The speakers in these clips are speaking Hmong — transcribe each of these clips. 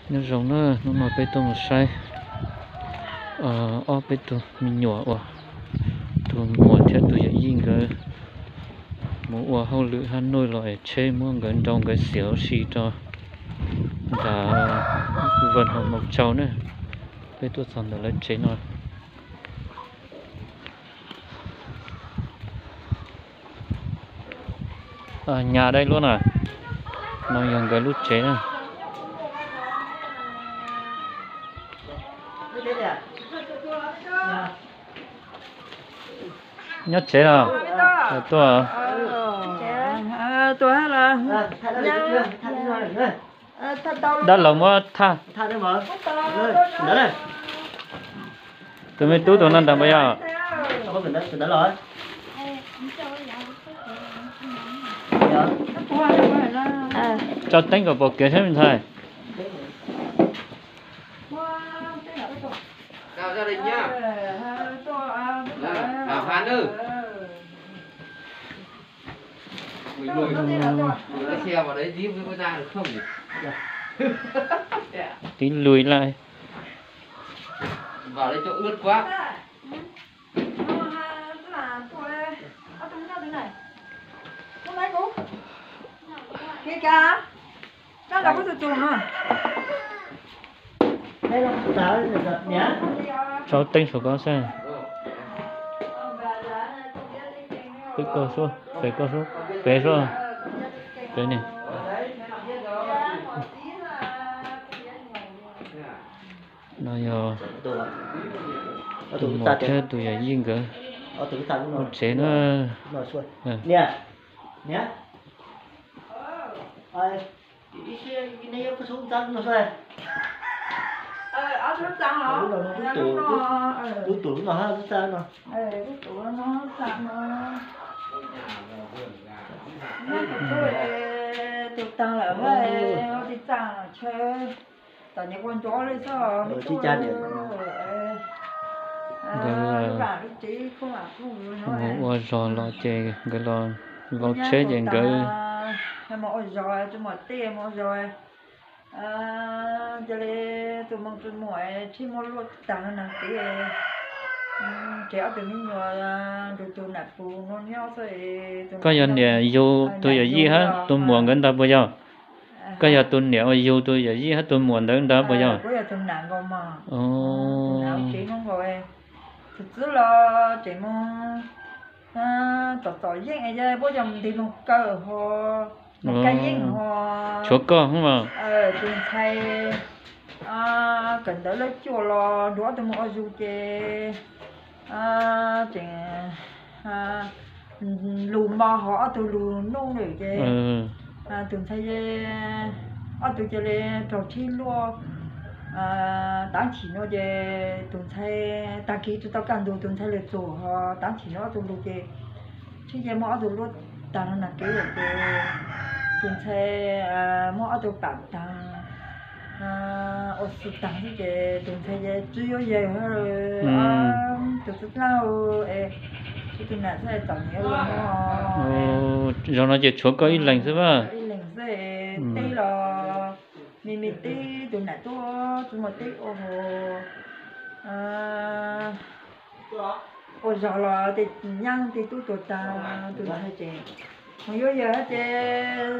Nyob zoo na, hnub no peb tuaj mus saib ob peb tug me nyuam uas tus muam thiab tus yawm yij nkawd mus ua hauj lwm hab nuj los es tsheb muab nkawd nrau nkawd xiam ua si rau nram Vân Hồng Mộc Châu na. Peb tuaj txog ntawm lawv tsev no. Nhà đây luôn à? No yog nkawd lub tsev na. Nyob tsev los? Tuaj. Dab laug muab thaj. Tus me tub tus no nrog npawg yog? Tso teeb kom pom kev saib me ntxhais. Tib lus lawm. Tso teeb saum ko xwb. Peb koj suab, peb koj suab, peb suab, peb ne. No yog tus muam thiab tus yawm yij nkawd ua tsev na. Tus taag lawm, ua tsis txaaj tshawb, tom niam ua nrov li xwb. Nkawd mus ua zog los ces nkawd los vau tsheb ces nkawd mus ua zog, tus muam tej mus ua zog, cia li tus muam tus muam tsheb muab luaj taag nag kev, ces ob tug me nyuam nrug tus nam pus no nyob xwb. Koj yog niam yug tus yawm yij hab tus muam nkawd ntag puas yog? Koj yog tus niam uas yug tus yawm yij hab tus muam ntawd ntag puas yog? Tus nam nkaus mas, tus nam tsev no nkaus, tus txwv los tseem mus txom txom yeej, puab coj mus ntig moog kaw ho, moog kab yeej ho. Tshuav koj hab mas. Tus ntxhais kawm ntawv lab cuaj los nrug ob tug mus ua zug ces tseem lug npo ho ob tug lug nuj lawm ces tus ntxhais, ob tug cia li raug tsheb luaj taab chim no ces tus ntxhais tag kis tsis tau kaj ntug, tus ntxhais lug txug ho taab chim no ob tug lug ces tsheb cia muab ob tug luaj taag nag kev lawm ces tus ntxhais muab ob tug pam taag ua si taag xwb ces tus ntxhais ces tsi yuav yawg, tus txwv dlaab es tsi tus nam xwb txom nyem ua luaj no. Zaum no ces tshuav koj ib leeg xwb a? Ib leeg xwb, teb los me me teb, tus nam tuaj tsi muaj teb ua hos ua zog los tej nyaab tej tub tuag taag, tus ntxhais ces mus yuav yawg ces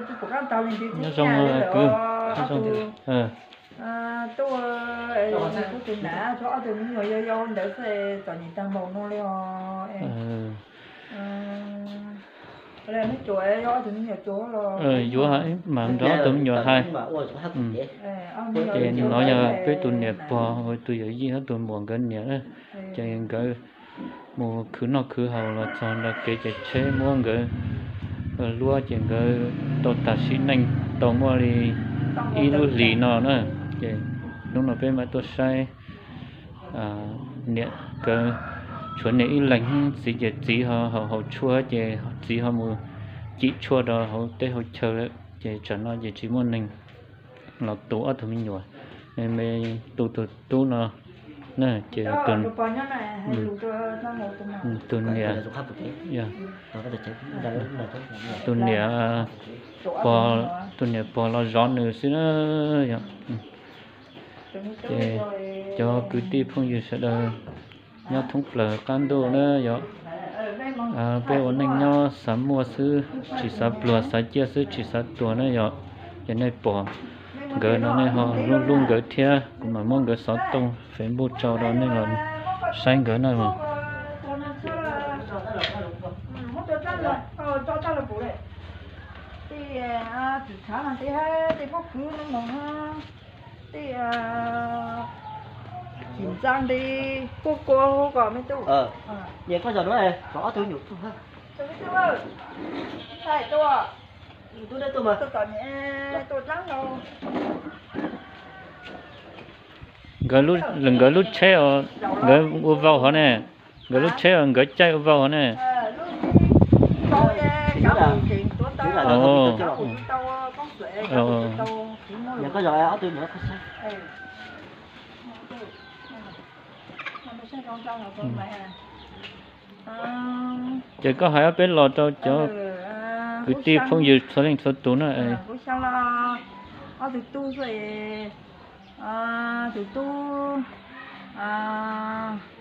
tsi pum qaab taug le ntsis txhib nyaj li lawm os. Tub, tub tus nam tshuav ob tug me nyuam yau yau ntawd xwb txom nyem taag npaum no li os. Yuav mas nrog ob tug me nyuam hais. Ces no yog peb tus niam pog, tus yawm yij hab tus muam nkawd niam, ces nkawd mus khwv noj khwv haus los txog nrag kev ces tsheb muab nkawd luab ces nkawd tau tag sim neej tau muaj li ib lub hlis no na. Ces hnub no peb mam tuaj saib niam nkawd, tshuav niam ib leeg, txiv ces txiv ho haus haus tshuaj ces txiv ho mus cim tshuaj rau hauv teb hauv chaw lawm ces tsam no ces tsis muaj neeg los tu ob tug me nyuam, me tu tus tub no na. Ces tus niam, tus niam pog, tus niam pog los zov nws xwb na. Yog Ces cov kwv tij phooj ywg sawv daws nyob thoob plaws qab ntuj na yom, peb ua neej nyob xav muaj xwb tsis xav pluag, xav ciaj xwb tsis xav tuag na yom. Ces nej pom nkawd no nej ho hlub hlub nkawd thiab, kuv mam muab nkawd xov tooj Facebook tso rau nej los saib nkawd na. Nkawd lub tsheb os, nkawd ua vau hov ne, nkawd lub tsheb os, nkawd caij ua vau hov ne. Ces koj hais ob peb los rau cov kwv tij phooj ywg txhua leej txhua tus na. Ob tug tub xwb, tus tub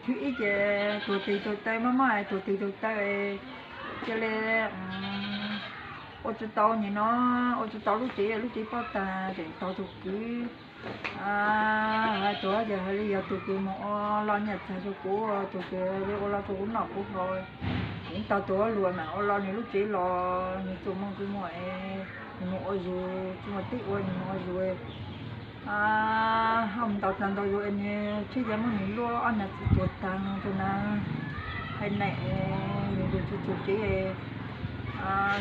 thib ib ces tuag tes tuag taw, maj maj tuag tes tuag taw, cia li ua tsis tau nim no, ua tsis tau lub tsev, lub tsev poj tag tseem tos tus kwv. Hais tias hais li yog tus kwv mus ua los nyaj txag rau kuv, tus kwv li ua los rau kuv noj kuv haus, kuv tos tus ua luam mam ua los nws lub tsev los nws txuas moo txuas muag es nws mus ua zus, tsis muaj teb ua nws mus ua zus. Ho mus ntaus tag ntaus zus es nws tsheb yeej muab nws luaj ob nas txwv tuag tag no rau na. Hais neem nws tus txuas tsev,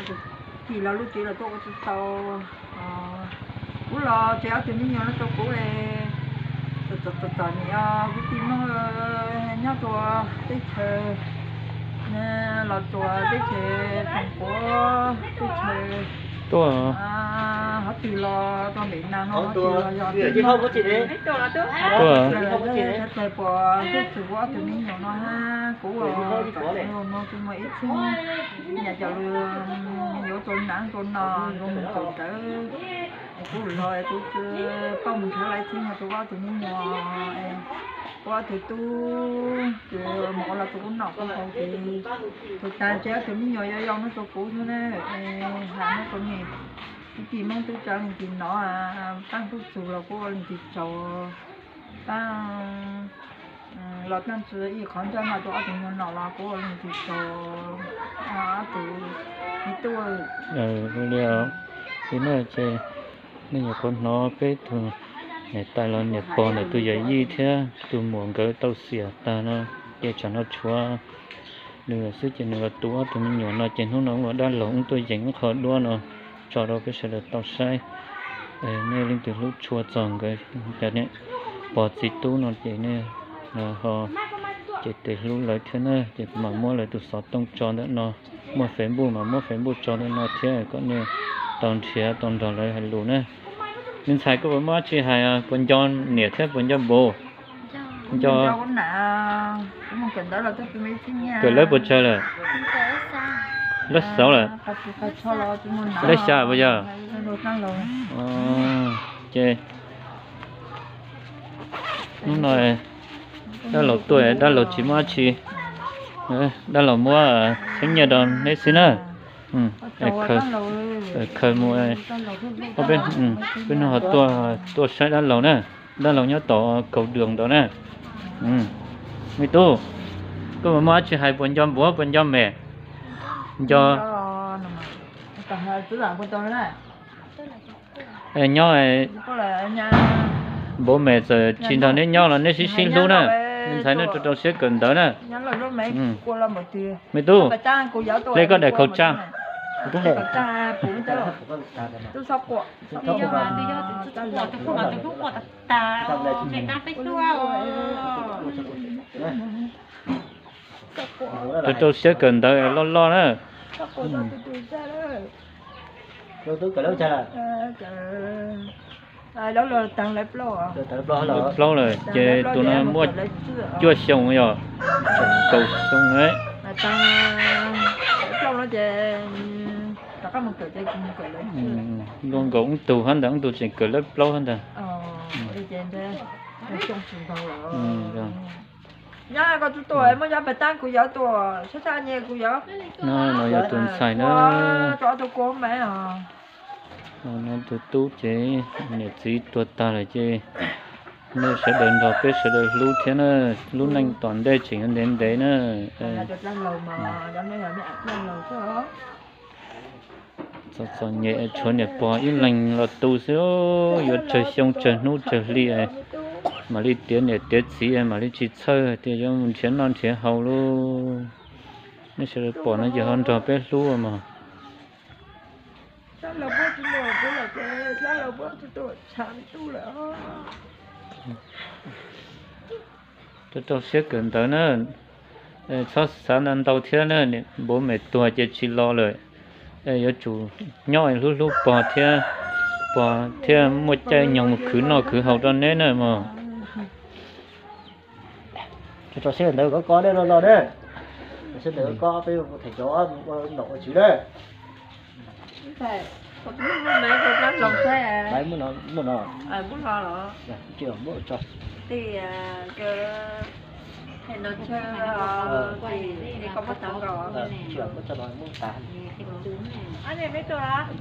tus tij los lub tsev los tuaj ua tsis tau. Kuv los tsev ob tug me nyuam no rau kuv, txom txom nyem, kwv tij Hmoob nyob rau teb chaws, los rau teb chaws Toom Quav teb chaws, tuaj hov twg los rau npem nas no, hov twg los yog tij Hmoob, tuaj txhais tes pom txhua txhua kuv ob tug me nyuam no hab, kuv ua tsom tsev ua no tsis muaj ib txheeb, nyaj coj lug yuav rau nav rau no, zoo mus kawm ntawv, kuv los kuv tsis paub mus nrhav lawv txheeb no rau kuv ob tug me nyuam, kuv ob tug tub ces mus ua los rau kuv noj kuv haus ces tuag tag, tsev ob tug me nyuam yau yau no rau kuv xwb na, hais no rau nej kwv tij Hmoob tub tsav leej twg no, paab tub txug los kuv ua leej twg tsaug, paab los taag tsi ib qhov ntsaj no rau ob tug nyuag nom los kuv ua leej twg tsaug, ob tug me tub. Li no ces nej nyuam qhuav hnov peb tug niam tais los niam pog ntawm tus yawm yij thiab tus muam nkawd tau xiam tag no, ces tsam no tshuav nws xwb ces nws los tu ob tug me nyuam no ces hnub no ua dab laug wb tuaj yeem wb qhov duab no tso rau peb sawv daws tau saib. Nej leej twg hlub tshua txog nkawd cov niam pog txiv tub no ces nej ho ces tes hlub lawv thiab na, ces kuv mam muab lawv tus xov tooj tso ntawm no, muaj Facebook mas muab Facebook tso ntawm no thiab kom nej tau nrhiav tau nrog lawv hais lus na. Me ntxhais, koj puas muaj dab tsi hais puas nco niam thiab puas nco npaum? Nco. Kawm lawv puas tsawg lawm? Lawv xav lawm. Lawv xya puas yog? Ces hnub no dab laug tuaj, dab laug tsis muaj dab tsi, dab laug muab txheeb nyiaj rau neb xwb na. Khaws mus, peb hnub ho tuaj saib dab laug na. Dab laug nyob tom kaus dua ntawd na. Me tub, koj puas muaj dab tsi hais puas nco npaum puas nco mem? Nco. Nyob npaum mem txawm tsis nrog neb nyob los neb sib sib hlub na. Me ntxhais nej rau rau siab kawm ntawv na. Me tub, hle koj daim khaus tsaj. Rau rau siab kawm ntawv loj loj na. Plaub lawm ces tus no muaj cuaj xyoo yog kaum xyoo. Luag nkaus wb tug hab ntag, wb tug tseem kawm lab plaub hab ntag. Li ces ntshe xyoo tsis ntaus lawm. Nyob koj tsis tuaj, muab nyob pem tab kuv yuav tuaj, sab sab nyeg kuv yuav. No yog tus ntxhais na. Tso tus kua me os. No tus tub ces niam txiv tuag tag lawm ces nej sawv daws nrog peb sawv daws hlub thiab na, lub neej tom ntej tseem yuav ntev ntev na. Txom txom nyem tshuav niam pog ib leeg los tu xwb, yuav tsawg xyoo tsawg hnub tsawg hli mam li tiav niam tiav txiv, mam li tsis txhawj tias yuav mus nrhiav noj nrhiav haus lauj. Nej sawv daws pom no ces ho nrog peb hlub mog. Rau rau siab kawm ntawv na, txhob xav ntau ntau thiab na, npaum me tuag ces tsis los lawm. Yuav tsum nyob hlub hlub pog thiab, pog thiaj muaj caij nyoog mus khwv noj khwv haus rau neb na mog. Rau siab kawm ntawv koj, koj dej los los na. Siab ntawv koj, peb them cov ua nom ua tswv na.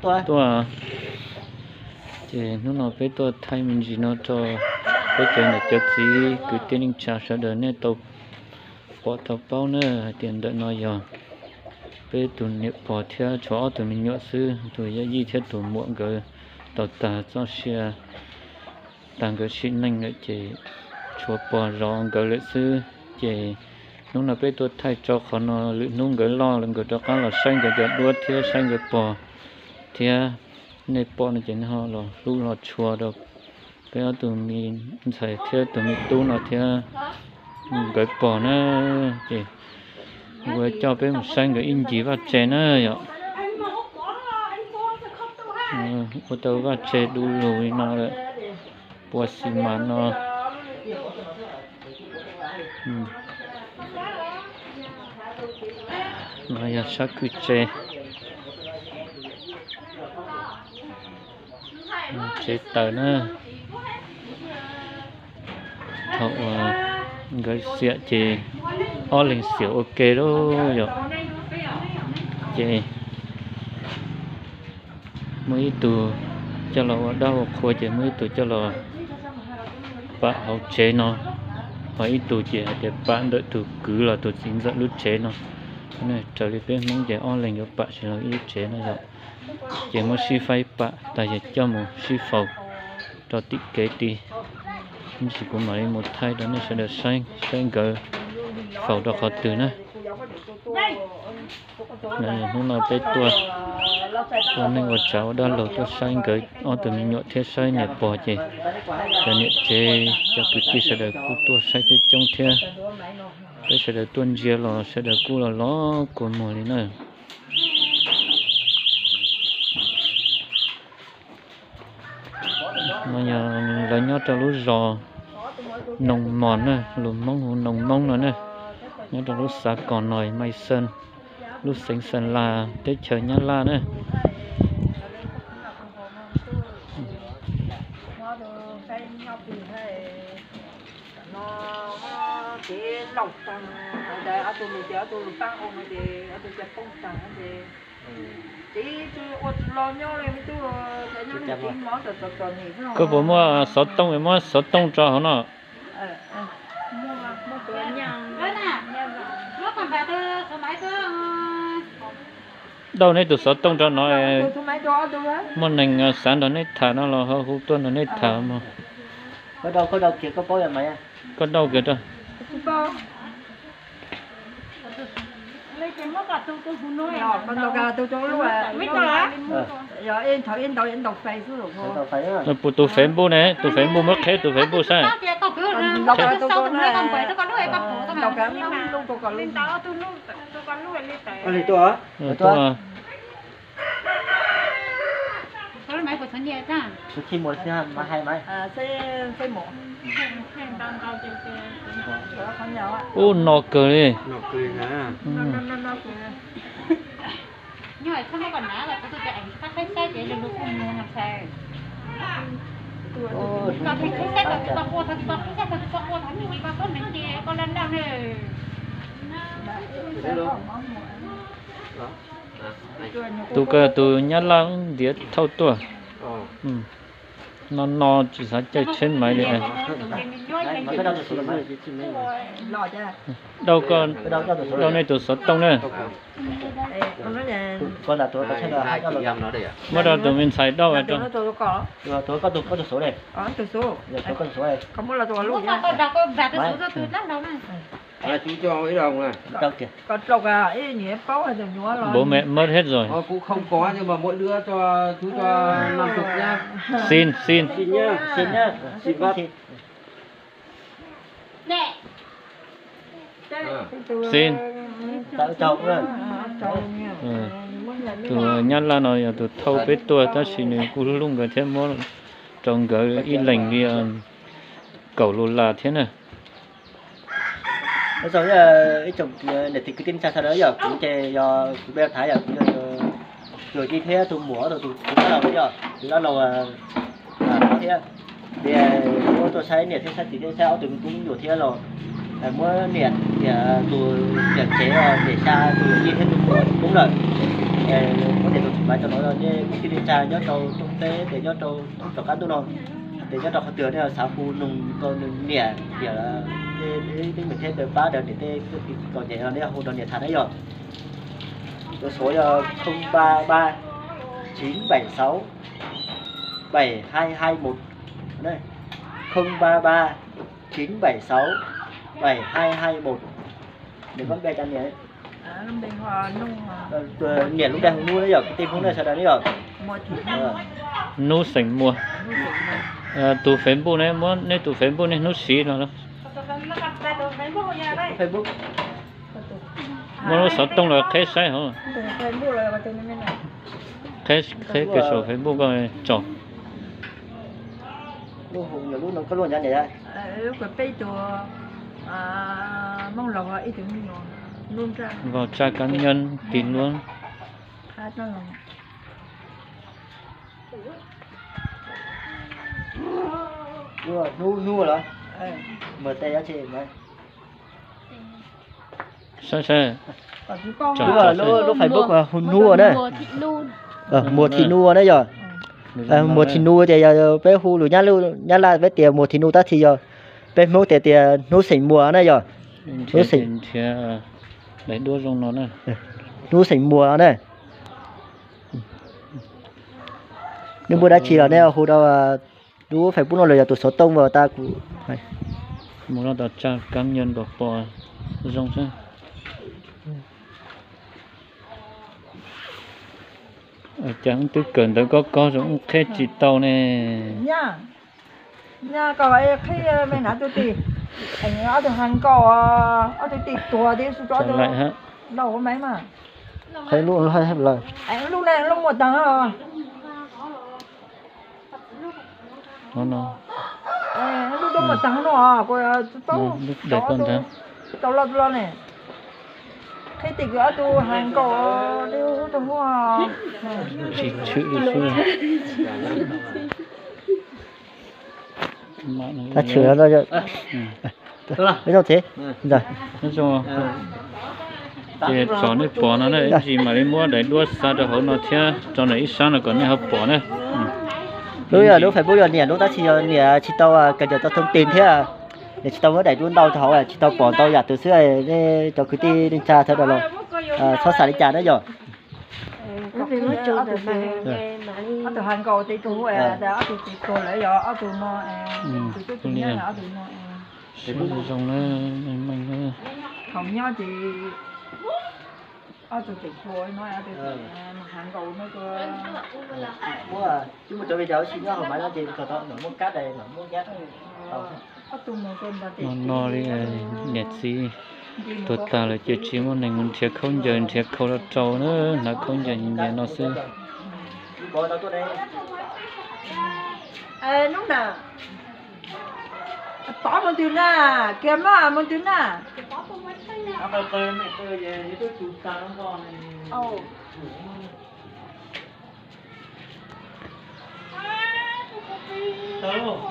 Tuaj. Ces hnub no peb tuaj thaij me ntsis no rau peb cov niam cov txiv kwv tij neej tsa sawv daws nej tau pom tau paub na, hais tias ntawm no yog peb tus niam pog thiab tshuav ob tug me nyuam xwb, tus yawm yij thiab tus muam nkawd tau tag txoj sia, tag nkawd sim neej lawm ces tshuav pog zov nkawd lawm xwb. Ces hnub no peb tuaj thaij tso qhov no, lwm hnub nkawd loj lawm nkawd rov qab los saib nkawd cov duab thiab saib nkawd pog thiab. Nej pom no ces nej ho los hlub los tshua rau peb ob tug me ntxhais thiab tus me tub no thiab nkawd pog na. Ces kuv coj peb mus saib nkawd ib ncig vaj tse na yom. Ua tau vaj tse du lug li no lawm, pua xis mas no. No yog sab kwj tse, tsev taws na. Thaum uas nkawd xiam ces ob leeg xiam ua ke lawm yom. Ces muaj ib tug coj los ua dab ua qhua ces muaj ib tug coj los pam hauv tsev no, ho ib tug ces hais tias pam ntawm tus kwv los tus txiv ntxawm lub tsev no. Raws li peb Hmoob ces ob leeg yuav pam tsis los ib lub tsev no yom. Ces muab sib faib pam tas yog coj mus sib faus rau tim kev tid. Ib ntsis kuv mam li mus thaij rau nej sawv daws saib, saib nkawd faus rau qhov twg na. Hnub no peb tuaj ua neej ua tsav ua dab laug tuaj saib nkawd ob tug me nyuam thiab saib niam pog ces cov niam tsev cov kwv tij sawv daws kuj tuaj saib coob coob thiab. Peb sawv daws tuaj ntsia los sawv daws kuj los los kua muag li na. No yog lawv nyob rau lub zos Noos Mos na, lus Hmoob hu Noos Moob no na, nyob rau lub xav Kos Nois Mai Xeej, lub xeev Xeeb Las, teb chaws Nyab Laj na. Koj puas muaj xov tooj, muab xov tooj rau hauv no. Dauj neb tus xov tooj rau no, muaj neeg xav nrog neb tham no los ho hu tuaj nrog neb tham mog. Koj dauj kiag rau. Puas tus Facebook ne, tus Facebook muab qheb tus Facebook saib. Ub, no kawg li. Tus ko tus nyab laj ntiav thauj tuaj. No no tsis xav caij tsheb maiv li. Dauj, dauj nej tus xov tooj na. Muab rau tus me ntxhais dauj. Bố mẹ mất hết rồi. Xin, xin. Xin nhá. Xin nhá. Xin bác. Xin. Tus nyab laj no yog tus thauj peb tuaj tab sis nws kuj hlub hlub nkawd thiab muab rau nkawd ib leeg li kaum lus las thiab na. Ib tsoom niam txiv kwv tij neej tsa sawv daws yog kuv ces yog kuv peb thav yog kuv yog tus ci thiab tus muam ob tug tus tus dab laug yog tus dab laug thiab. Ces muab tuaj saib niam thiab saib txiv thiab saib ob tug me tub me nyuam thiab los muab niam, niam tus niam tsev, niam xa tus ci thiab tus muam tub lawm. Muab niam tus txiv maiv rau no nej kwv tij neej tsa nyob rau rooj teb ces nyob rau tom qab ntuj no ces nyob rau qhov twg nej xav hu nug rau nws niam tias tej me thiab pab rau niam tej kwv tij txom nyem no nej hu rau niam tham na yog. Tus số yog không ba ba chín bảy sáu bảy hai hai một. Không ba ba chín bảy sáu bảy hai hai một. Nws có npe cho niam. Niam lub npe hu Nub na yog, kwv tij Hmoob na sawv daws na yog. Nub xeem Muas. Tus Facebook ne, muab nej tus Facebook nej hnub siv no. Facebook. Muab lub xov tooj los qheb saib hauv. Qheb, qheb kiag saum Facebook koj tso. Vào trang cá nhân tìm luôn. Hnub, Hnub lawm. Saib saib. Lub Facebook hu Hnub na. Muas Thim Nus na yog. Muas Thim Nus tias yog peb hu lus Nyab Laj peb tias Muas Thim Nus tab sis yog peb Hmoob tias tias Hnub xeem Muas na yog. Hnub xeem, daim duab zoo no na. Hnub xeem Muas no na. Nej muaj dab tsi los nej hu rau lub Facebook no los yog tus xov tooj uas tas kuv mus rau tom trang cá nhân kom pom zoo xwb. Cas twb kawm ntawv kob kob zoo qheb tsis tau ne. Nyab, koj qhib me nav tuj tim, ob tug has nkaum, ob tug tim tuag tim su tso. Qhib lub, lub muaj taag. Lub muaj taag no, tau loj loj ne. Qhib tim kws ob tug has nkaum, tsis tshwm li xwb. Tab tshwm no, ces tsom nej pom no na, ib ntsis mam li muab daim duab xa rau hauv no thiab tso ntawm ib sab no kom nej ho pom na. Lub yog lub Facebook yog niam lub tab sis yog niam tsis tau kawm ntawv tau thoob tis thiab, niam tsis tau muab daim duab ntau rau hauv tsis tau pom ntau yam twg xwb, nej cov kwv tij neej tsa sawv daws los txhob xav li cas na yog. Ob tug has nkaum tes tug, ob tug tes tug lawm yog ob tug no, tus tub tus nyab ob tug no. Zoo na, meej. Thaum nyob ces ob tug tes tug no, has nkaum no. Muaj, tsis muaj cov video si nyob hauv mas no ces muaj kab dais muaj nyab. No no li niam txiv tuag tag lawm ces tsis muaj neeg mus nrhiav khaub ncaws nrhiav khau rau rau na, hnav khaub ncaws nyias no xwb. Pov mus twg na, kiag maj mus twg na. Tau.